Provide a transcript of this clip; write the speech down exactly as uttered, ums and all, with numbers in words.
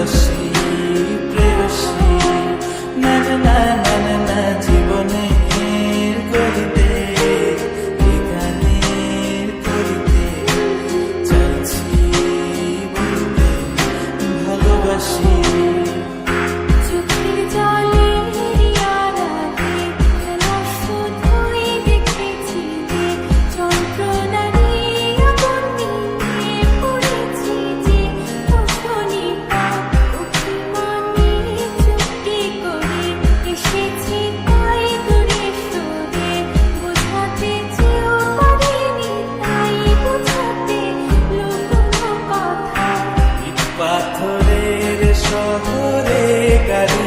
প্রেয়সী, প্রেয়সী, না, না, না, না, না, না, জীবনের করিতে, এ গানের করিতে, চাইছি বলতে, ভালোবাসি। চোখের জলের আড়ালে লাশ শুধুই দেখেছি যে, যন্ত্রণার এই আগুন নিয়ে পড়েছি যে, কষ্ট নিয়ে অভিমানে চুক্তি করে এসেছি তাই দূরে সরে, বোঝাতে চেয়েও পারিনি তাই বোঝাতে লুকোনো কথা। ইট পাথরের শহরে গাড়ি